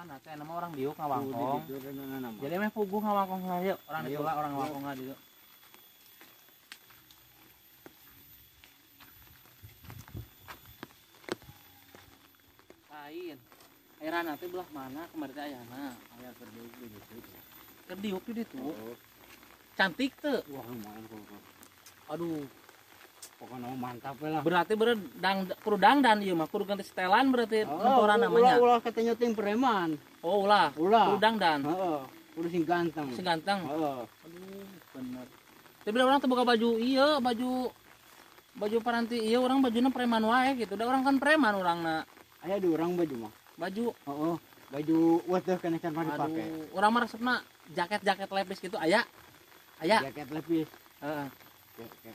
Rana teh nama orang diuk ngawangkong. Jadi meh puguh ngawangkong hayu, orang ditulak orang ngawangkong dieu. Lain. Ai Rana teh belah mana kemarin teh ayana? Aya keur diuk di ditu. Keur diuk di ditu. Cantik teu? Wah, lumayan kok. Aduh. Pokoknya mantap lah. Berarti dang kudu dangdan ieu mah, kudu ganti setelan berarti nemporan namanya. Ulah katanya ting preman. Oh, ulah. Ulah. Kudu dangdan. Heeh. Kudu sing ganteng. Sing ganteng. Heeh. Aduh, bener. Tapi orang teu boga baju ieu, baju paranti ieu orang bajuna preman wae gitu. Da orang kan preman urangna. Aya di urang baju mah. Baju. Heeh. Baju wah kana can dipake. Aduh, urang mah resepna jaket-jaket lepis gitu aya. Aya. Jaket lepis. Heeh. Oke.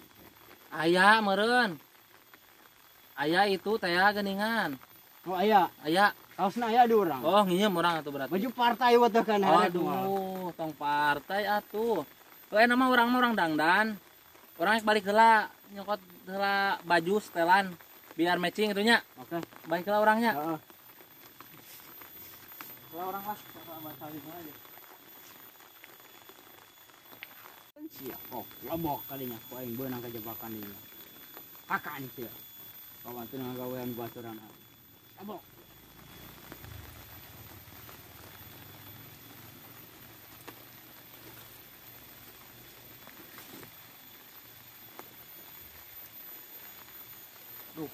Aya meureun. Aya itu teh geuningan. Oh aya. Aya. Kaosna aya di urang. Oh, nginjem urang atuh berarti. Baju partai wah teh kan. Aduh, tong partai atuh. Euy nama urang mah orang dangdan. Urang balik heula nyokot heula baju setelan biar matching itunya. Oke. Balik heula urangnya. Heeh. Heula urang lah, bahasa aja. Sia, oh, lobok kalinya, ku aing beunang kajebakan ieu. Kakan sia. Kawan teu ngagawean baturan. Lobok. Duh.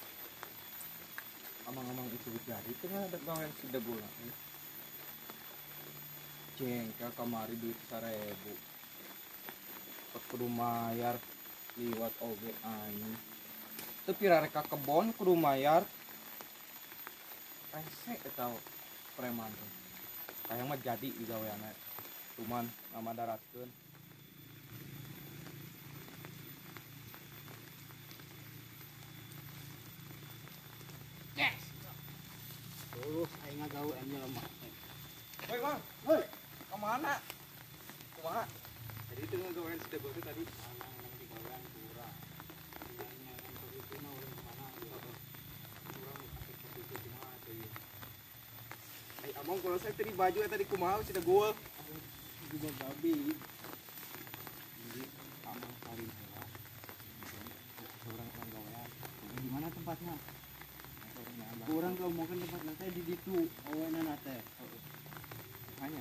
Amang-amang itu jadi teh ada gawean si degula. Cengka kamari duit 1000. Kudu mayar liwat oge anjing. Teu pira rek ka kebon kudu mayar. Rese eta preman teh. Hayang mah jadi digaweanna. Cuman ngamadaratkeun. Yes. Terus aing ngagawe jelema. Woi, Bang. Woi, ka mana? Kumaha? Jadi itu ngagawean si Dego tadi. Digawean kurang. Tinggalnya untuk itu mah urang kemana ieu. Urang pakai itu kumaha teh ieu. Ai among kalau saya tadi baju eta di kumaha si Dego. Juga babi. Jadi among kawin heula. Urang gawean. Di mana tempatnya? Urang ngomongkeun tempatna teh di ditu, aweuna teh. Hanya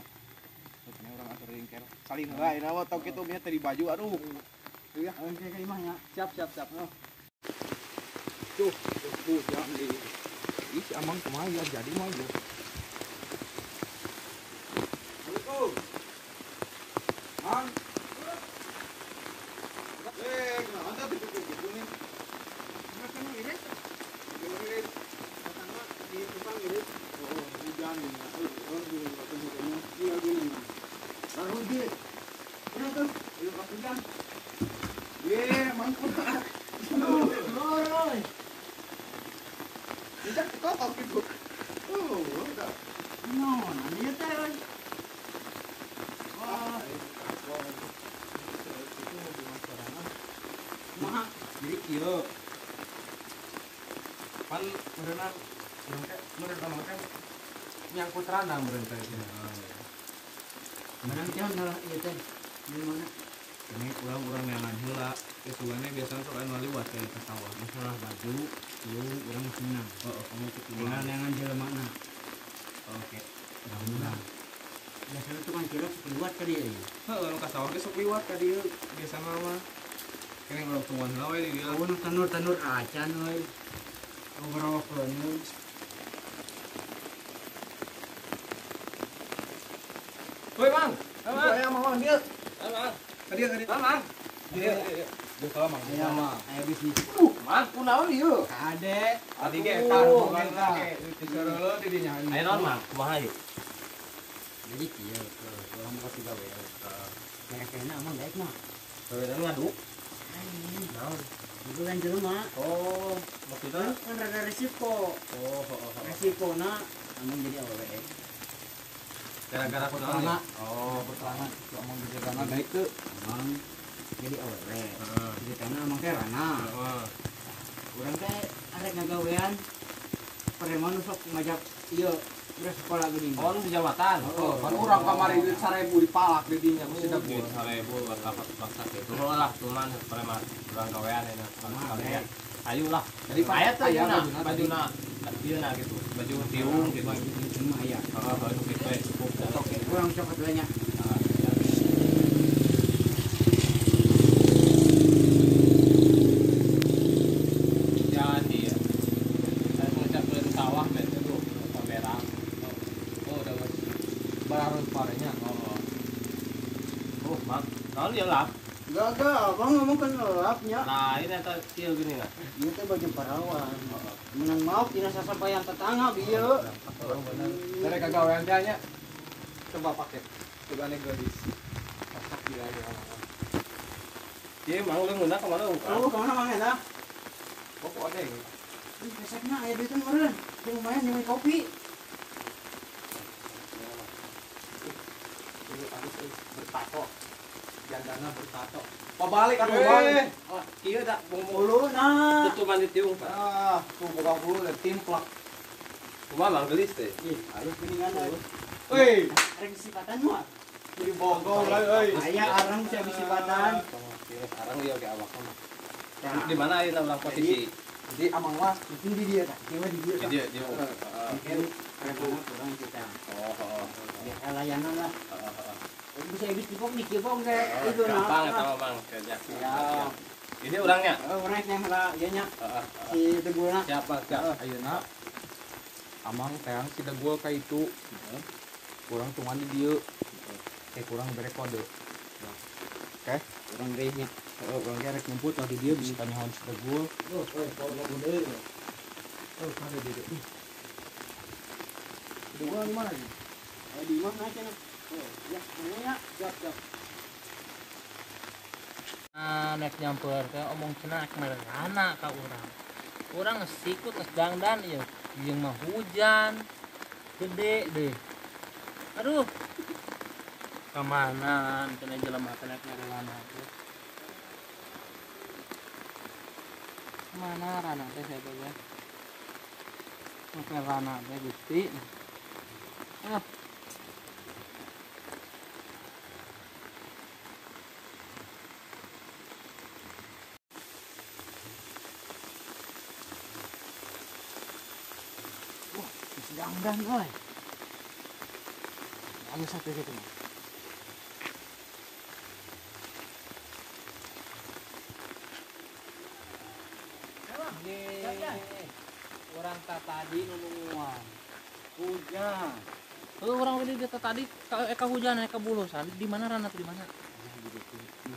katanya orang atur ringker saling heula ayeuna mah tau kitu nya tadi baju aduh. Iya, aweun ka imah nya. Siap siap siap. Tuh, tuh jam di. Ih, si amang kumaha ya jadi mah ieu. Assalamualaikum. Mang. Eh, kunaon teh gitu nih? Makan ieu. Ieu Katana di tukang ieu. Oh, hujan ini. Oh, di waktu iya gini mah. Baru di. Udah tuh, ayo ka hujan. Ye, mang kumaha? Loroy. Tidak kokok gitu. Oh, udah. No, ieu teh euy. Wah, kumaha? Jadi kieu. Pan meureunna urang teh meureun teh nyangkut rana meureun teh. Menang teh lah ieu teh. Di mana? Ini urang-urang neangan heula. Isuannya biasanya sok anu liwat teh ka sawah. Masalah baju, ieu urang geus menang. Heeh, kamu kitu. Tinggal neangan jelemana. Oke. Urang menang. Biasanya tukang cilok sok liwat ka dieu. Heeh, nu ka sawah ge sok liwat ka dieu biasana mah. Kene urang tungguan heula we di dieu. Eueun tanur-tanur acan euy. Ngobrol-ngobrol. Woi, Mang. Mang. Aya Mang dieu. Mang. Ka dieu, ka dieu. Mang. Dieu, dieu. Dieu salah Mang. Aya aya bisnis. Mang, kunaon ieu? Kade. Tadi ge eta hubungan ge diseureuleun di dinya. Aya naon, Mang? Kumaha ieu? Jadi kieu, urang kasih gawe. Kayaknya amang daek mah. Gawean ngadu. Naon? Bukan jelema. Oh, maksudnya kan rada resiko. Oh, heeh. Resikona amang jadi awewe. Gara-gara kunaon ya? Oh, berterangan amang jadi rana daek teu. Amang jadi awewe. Ceritana amang teh rana. Heeh. Urang teh arek ngagawean preman sok ngajak ieu Udah sekolah gini. Oh, di jabatan. Oh, kan urang kamari duit 1000 dipalak di dinya ku si Degul. Duit 1000 dapat paksa gitu lah, cuman preman urang gawean enak. Ayo lah. Jadi aya teh aya bajuna ieu na gitu. Baju tiung gitu. Cuma aya. Heeh, baju kitu cukup. Oke, urang cokot heula nya. Jadi ya. Saya ngucapkeun sawah teh tuh pamerang. Oh, udah barang parenya. Oh. Oh, mak. Naon ieu lap? Enggak, abang ngomong kan lapnya. Nah, ini eta kieu gini nah. Ieu teh baju parawan. Menang maaf dina sasampayan tetangga bieu. Oh, bener. Dari kagawean teh nya. Coba pakai. Coba nih gadis. Pasak gila ya. Ieu mang leungeunna ka mana? Oh, ka mana mang eta? Pokok ada ya. Ih, kesekna aya duiteun meureun. Teu lumayan nyewe kopi. Ini harus bertato. Jandana bertato. Pabalik atuh bang. Oh, kieu da Uluna. Tutupan di tiung, Pak. Ah, tuh boga bulu dan timplak. Kumaha mang geulis teh? Ih, halus geuningan euy. Euy, Rek sipatan mah. jadi bogong lah euy. Aya arang sia sipatan. Arang ieu ge awak mah. Di mana ayeuna urang posisi? Jadi amang mah Itu di dia tah, ieu mah di dia. Di dia, dia. Mungkin rek urang kita. Oh, oh. Biar layanan lah. Bisa ibis dipok di kieu ge itu nah. Gampang eta mah Bang, kerja. Siap. Ini urangnya. Oh, urang yang heula ieu nya. Heeh. Si Tegulna. Siap, Bang, siap. Ayeuna amang teang si Degul ka itu. Kurang tungguan di dieu. Kayak kurang bere kode. Oke, Urang deui nya. heeh, urang ge rek nyemput di dieu bisa kanyahoan si Degul. Oh, oh, kode deui. Oh, kade di dieu. Degul di mana sih? Oh, di mana cenah? Oh, ya, ini ya. Siap, siap. Ah, nek nyamper teh omong cenah rek merana ka urang. Urang geus sikut geus dangdan ieu. Jeung mah hujan gede deh. Aduh. Ka mana cenah jelema teh nek merana teh. Mana rana teh saya teh. Oke rana teh Gusti. Ah. Dangdan euy. Anu satu gitu mah. Orang tak tadi nungguan. Hujan. Heuh urang tadi dia tadi ka hujan ka bulusan. Di mana rana tuh di mana?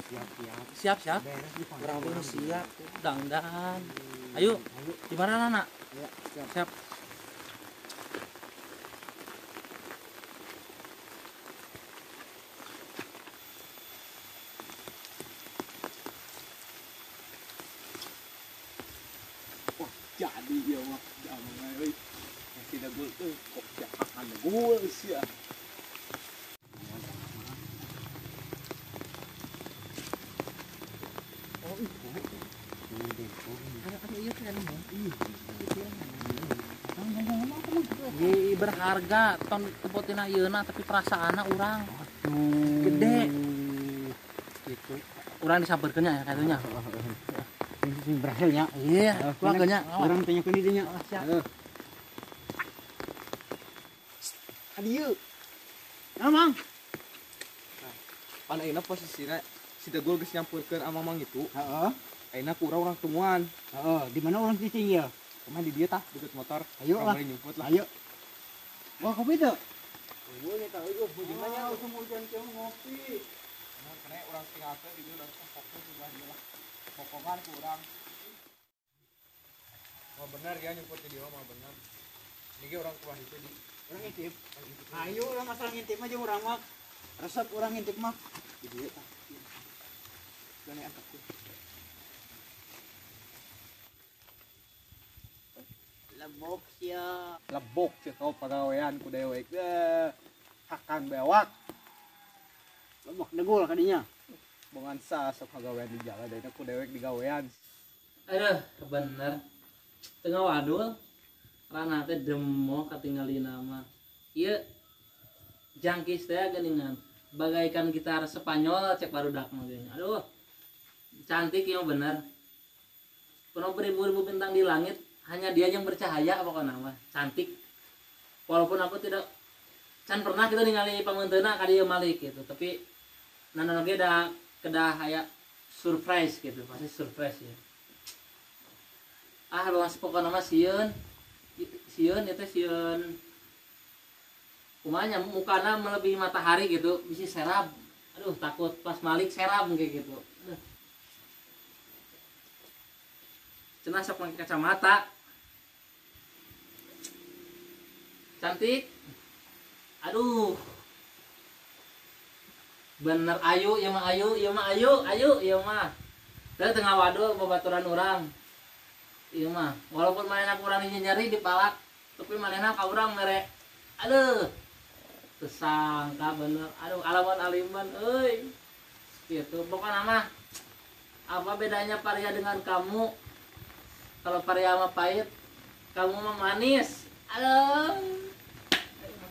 Siap-siap. Siap-siap. Beres di Urang tuh siap dangdan. Ayo, di mana rana? Ya, siap. Siap. Jadi ya mah amang euy. Si Degul teh kok akan Degul sia. Oh, itu. Ada ieu kan mah. Iya. Berharga ton tepotina ieuna tapi perasaanna urang gede. Gitu. Urang disampeurkeun nya katunya. Sing berhasil nya. Iya, keluarganya. Urang tanyakeun di dinya. Siap. Adieu. Nah, Mang. Pan ayeuna posisina si Degul geus nyampeurkeun amang mang itu. Heeh. Ayeuna ku urang tungguan. Heeh, di mana urang cicing ieu? Kumaha di dieu tah deket motor. Ayo lah. Nyumput lah. Ayo. Wah, kopi teu? Eueuh nya tah eueuh Di mana usum hujan kieu ngopi. Nah, kena urang tinggalkeun di dieu langsung fokus ulah dieu lah. Pokongan ku urang. Mah bener ya nyumput di dieu mah bener. Ini ge urang kuah itu di. Urang ngintip. Ayo urang asal ngintip mah jeung urang mah. Resep urang ngintip mah. Di dieu tah. Gane angkat tuh. Lebok sia. Lebok sia kau pagawean ku dewek. Hakan bewak. Lebok degul kadinya. Bongan sa sok pagawean di jalan dayna ku dewek digawean. Aduh, bener. Tengah wadul. Rana teh demo katingalina mah. Ieu jangkis teh geuningan bagaikan gitar Spanyol cek barudak mah geuning. Aduh. Cantik ya bener. Penuh beribu-ribu bintang di langit, hanya dia yang bercahaya pokoknya mah. Cantik. Walaupun aku tidak can pernah kita ningali pamanteuna ka dieu malik gitu, tapi nana oge da kedah aya surprise gitu, pasti surprise ya. Ah, luas pokoknya mah sieun. Sieun eta sieun. Kumanya mukana melebihi matahari gitu, bisi serab. Aduh, takut pas malik serab kayak gitu. Aduh. Cenah sok make kacamata. Cantik. Aduh. Bener ayu, ieu mah ayu, ieu mah ayu, ayu ieu mah. Teu tengah wadul babaturan urang. Ieu mah, walaupun manehna kurang nyeri dipalak, tapi manehna ka urang mere. Aduh. Tersangka bener. Aduh, alaman aliman euy. Gitu pokoknya mah. Apa bedanya paria dengan kamu? Kalau paria mah pahit, kamu mah manis. Aduh.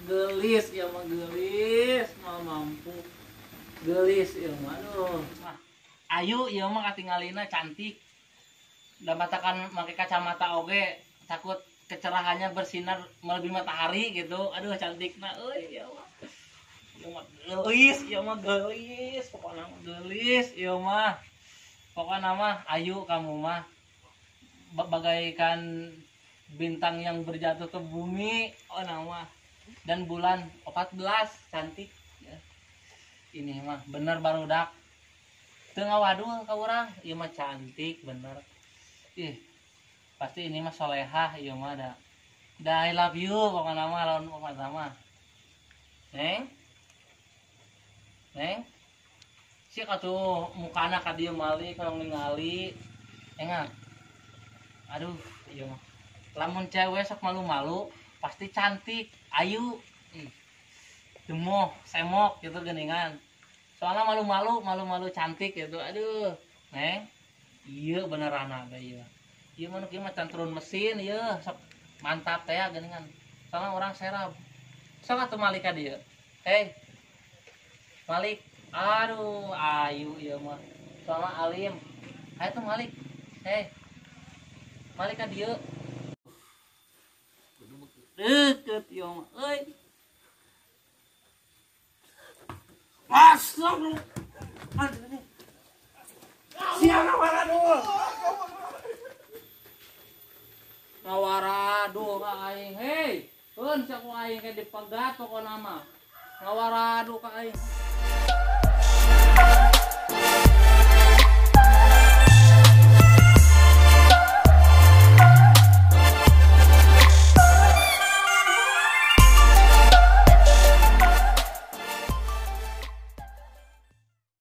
Gelis ya mah gelis, mah mampu. Gelis ya mah. Aduh. Mah, ayu ya mah katingalina cantik. Da matakan make kacamata oge takut kecerahannya bersinar melebihi matahari gitu. Aduh cantikna euy ya mah. Ieu mah gelis, ieu mah gelis, pokokna mah gelis ieu mah. Pokokna mah ayu kamu mah. Bagaikan bintang yang berjatuh ke bumi, oh nama. Dan bulan 14 cantik ya. Ini mah bener barudak. Teu ngawadul ka urang, ieu mah cantik bener. Ih, pasti ini mah solehah ieu mah da. Da I love you pokokna mah lawan pokokna mah. Neng. Neng. Sia katuh mukana ka dieu malik kalau ningali. Engat. Aduh, ieu mah. Lamun cewek sok malu-malu pasti cantik, ayu. Ih. Demoh, semok gitu geuningan. Soalnya malu-malu, malu-malu cantik gitu. Aduh, Neng. Iya beneran ada iya. Iya mah nu kieu mah can turun mesin ieu sok mantap teh geuningan. Soalnya orang serab. Sok atuh malik ka dieu. Hei. Malik. Aduh, ayu ieu mah. Soalnya alim. Hayu tuh malik. Hei. Malik ka dieu. Deket ieu mah euy. Astagfirullah. Aduh. Siang ngawaradul. Ngawaradul ka aing. Hei, keun sia ku aing ke dipegat pokona mah. Ngawaradul ka aing.